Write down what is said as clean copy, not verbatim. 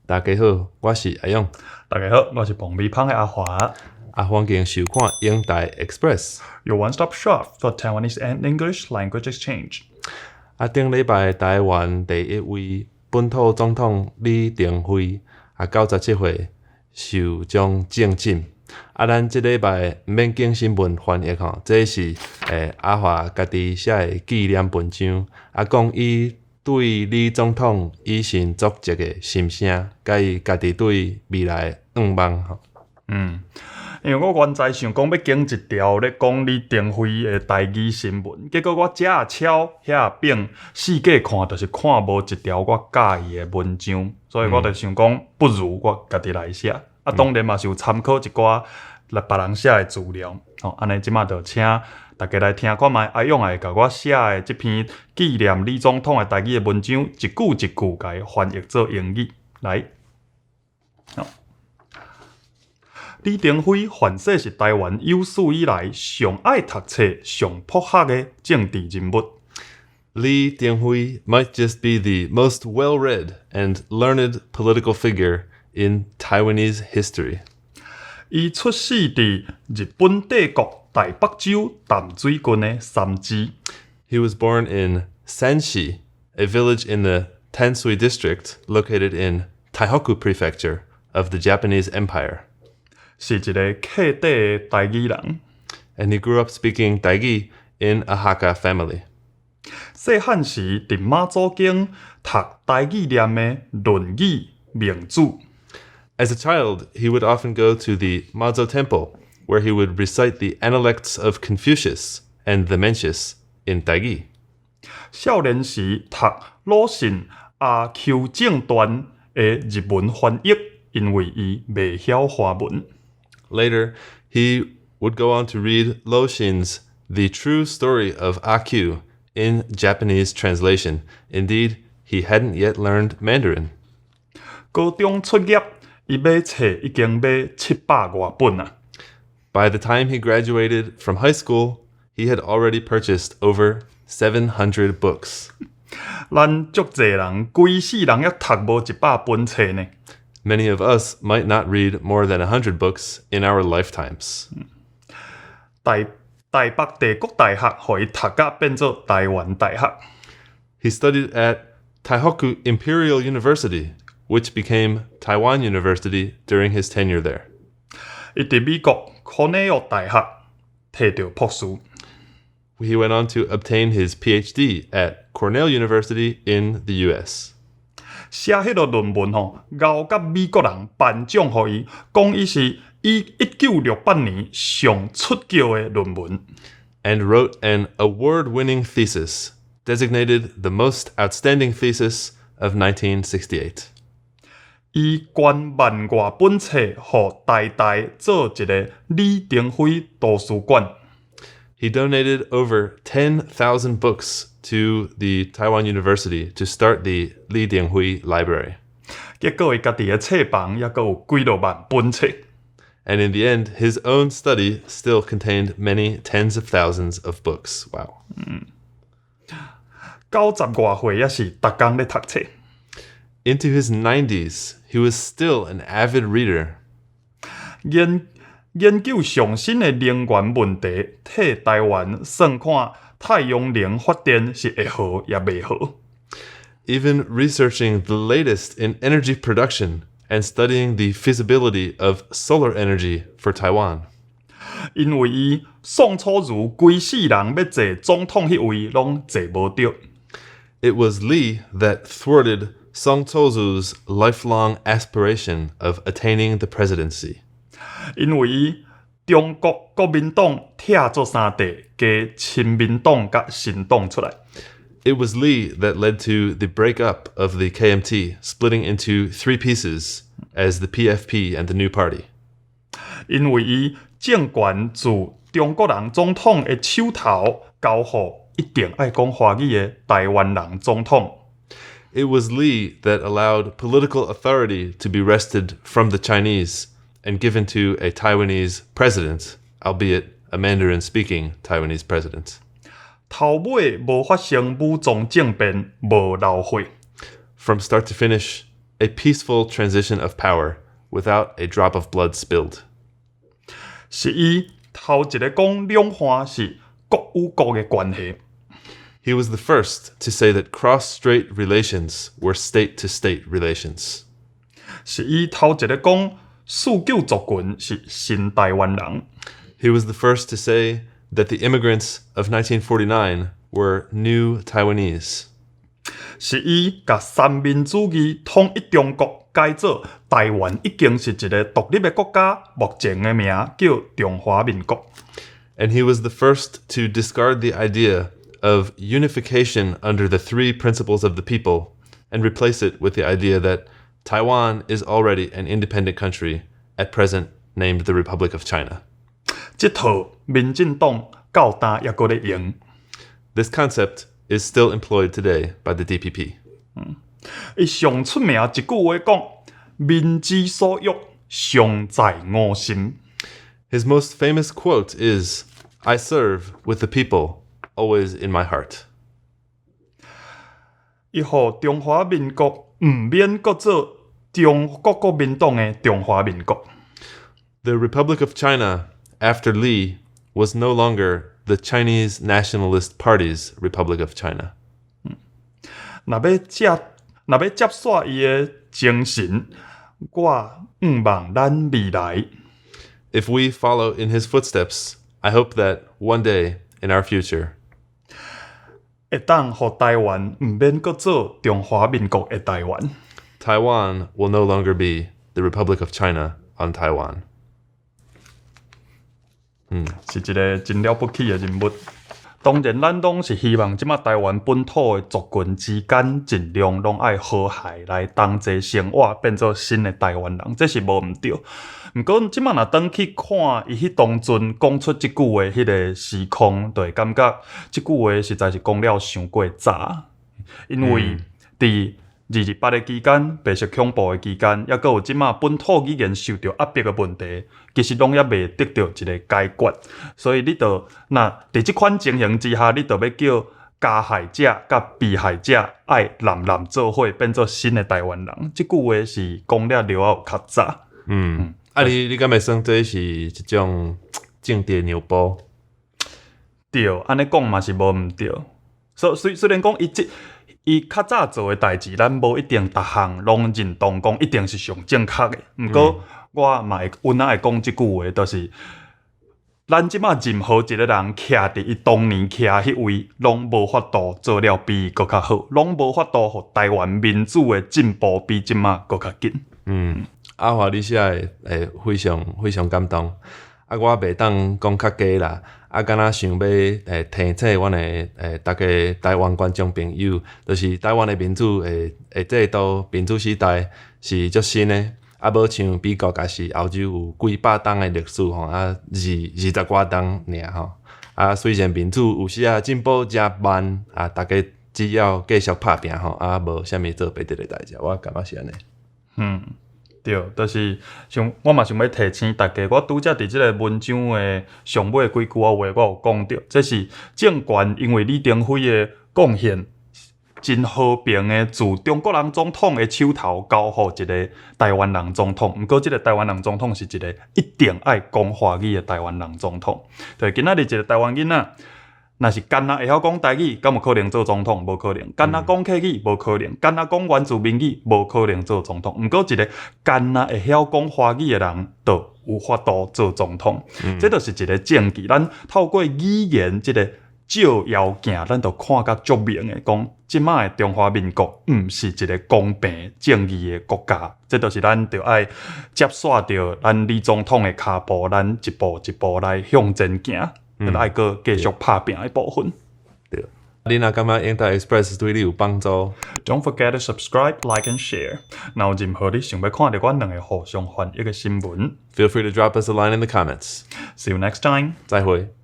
大家好，我是阿勇。大家好，我是爆米芳的阿華。啊，歡迎收看英台 Express。 Your one-stop shop for Taiwanese and English language exchange。啊，頂禮拜台灣第一位本土總統李登輝啊，97歲壽終正寢。啊，咱這禮拜毋免揀新聞翻譯吼，這是阿華家己寫的紀念文章，啊，講伊對李總統以身作則的心聲，佮伊家己對未來的願望吼。嗯，因為我原在想講欲揀一條咧講李登輝的台語新聞，結果我遮抄遐反四界看，就是看無一條我佮意的文章，所以我就想講，不如我家己來寫。啊，當然嘛是有參考一寡來別人寫的資料，吼，按呢這馬就請大家來聽看覓，阿勇會共我寫的這篇紀念李總統的台語的文章，一句一句共伊翻譯做英語來。好。李登輝凡說是台灣有史以來上愛讀冊、上博學的政治人物。 Lee Teng-hui might just be the most well-read and learned political figure in Taiwanese history. 伊出世佇日本帝國台北州淡水郡的三芝。 He was born in Sanshi, a village in the Tansui district located in Taihoku Prefecture of the Japanese Empire. 是一个客底的台語人。 And he grew up speaking 台語 in a Hakka family. 細漢時佇媽祖宮讀台語念的《論語》孟子。 As a child, he would often go to the Mazu Temple, where he would recite the Analects of Confucius and the Mencius in 台語。少年時讀魯迅《阿 Q 正傳》的日文翻譯，因為伊袂曉華文。 Later, he would go on to read Lou Xin's The True Story of A Q in Japanese translation. Indeed, he hadn't yet learned Mandarin. 高中畢業，伊買冊已經買七百外本啊！ By the time he graduated from high school, he had already purchased over 700 books. 咱足濟人規世人猶讀無100本冊呢。 Many of us might not read more than 100 books in our lifetimes. 台台北帝國大學予伊讀甲變做台灣大學。 He studied at Taihoku Imperial University, which became Taiwan University during his tenure there. 伊佇美國康奈爾大學提著博士。 He went on to obtain his PhD at Cornell University in the US. 寫彼个論文吼，𠢕甲美國人頒獎予伊，講伊是伊1968年上出格的論文。 And wrote an award winning thesis, designated the most outstanding thesis of 1968. 伊捐萬外本冊予台大做一个李登輝圖書館。 He donated over 10,000 books to the Taiwan University to start the Lee Teng-hui Library. 結果伊家己的冊房猶閣有幾落萬本冊。 And in the end, his own study still contained many tens of thousands of books. Wow. 九十外歲猶是逐工咧讀冊。 Into his 90s, he was still an avid reader. 研研究上新的能源問題，替台灣算看太陽能發電是會好抑袂好。 Even researching the latest in energy production and studying the feasibility of solar energy for Taiwan. 因為伊宋楚瑜規世人欲坐總統彼位攏坐無著。 It was Lee that thwarted Song Tso-zu's lifelong aspiration of attaining the presidency. 因為伊中國國民黨拆做三塊，加親民黨佮新黨出來。 It was Lee that led to the breakup of the KMT, splitting into three pieces as the PFP and the new party. 因為伊政權自中國人總統的手頭交予一定愛講華語的台灣人總統。 It was Lee that allowed political authority to be wrested from the Chinese and given to a Taiwanese president, albeit a Mandarin speaking Taiwanese president. 頭尾無發生武裝政變，無流血。 From start to finish, a peaceful transition of power without a drop of blood spilled. 是伊頭一个講兩岸是國與國的關係。 He was the first to say that cross-strait relations were state-to-state relations. 是伊頭一个講四九族群是新台灣人。 He was the first to say that the immigrants of 1949 were new Taiwanese. 是伊共三民主義統一中國改做台灣已經是一个獨立的國家，目前的名叫中華民國。 And he was the first to discard the idea of unification under the three principles of the people and replace it with the idea that Taiwan is already an independent country, at present named the Republic of China. 這套民進黨到今猶閣咧用。 This concept is still employed today by the DPP. 伊上出名一句話講：民之所欲，常在我心。 His most famous quote is, "I serve with the people always in my heart." 伊予中華民國毋免閣做中國國民黨的中華民國。 The Republic of China, after Lee, was no longer the Chinese Nationalist Party's Republic of China. 若欲接，若欲接續伊的精神，我向望咱未來， If we follow in his footsteps, I hope that one day in our future, 會當予台灣毋免閣做中華民國的台灣。 Taiwan will no longer be the Republic of China on Taiwan. 是一个真了不起的人物。當然，咱攏是希望這馬台灣本土的族群之間，盡量攏愛和諧來同齊生活，變做新的台灣人，這是無毋對。毋過，這馬若轉去看伊彼當陣講出這句話彼个時空，就會感覺這句話實在是講了傷過早。因為佇228的期間，白色恐怖的期間，猶閣有這馬本土語言受著壓迫的問題，其實攏猶未得著一个解決。所以你著若佇這款情形之下，你著欲叫加害者佮被害者愛攬攬做伙，變做新的台灣人，這句話是講了著有較早。嗯，啊你你敢會算這是一種政治讓步？對，按呢講嘛是無毋對。所雖雖然講伊這伊較早做的代誌，咱無一定逐項攏認同，講一定是上正確的。毋過我嘛會阮仔會講這句話，就是咱這馬任何一个人徛佇伊當年徛彼位，攏無法度做了比伊閣較好，攏無法度予台灣民主的進步比這馬閣較緊。嗯，阿華你寫的會非常非常感動。啊，我袂當講較加啦。啊，敢若想欲提醒阮的逐家台灣觀眾朋友，就是台灣的民主的的制度、民主時代是足新的，啊，無像美國抑是歐洲有幾百冬的歷史吼，啊，二二十外冬爾吼。啊，雖然民主有時仔進步誠慢，啊，逐家只要繼續拍拚吼，啊，無啥物做袂得的代誌，我感覺是按呢。嗯，對，就是像我嘛想欲提醒大家，我拄才佇這个文章的上尾幾句仔話，我有講著，這是政權因為李登輝的貢獻，真和平的自中國人總統的手頭交予一个台灣人總統。毋過，這个台灣人總統是一个一定愛講華語的台灣人總統。對，今仔日一个台灣囡仔，若是干焦會曉講台語，敢有可能做總統？無可能。干焦講客語，無可能。干焦講原住民語，無可能做總統。毋過，一个干焦會曉講華語的人，就有法度做總統。這就是一个證據。咱透過語言這个照妖鏡，咱就看甲足明的，講這馬的中華民國毋是一个公平正義的國家。這就是咱著愛接續著咱李總統的跤步，咱一步一步來向前行。愛閣繼續拍拚的部分。對，你若感覺英台 Express 對你有幫助，Don't forget to subscribe, like and share。若有任何你想欲看著阮兩个互相翻譯的新聞，Feel free to drop us a line in the comments。 See you next time。再會。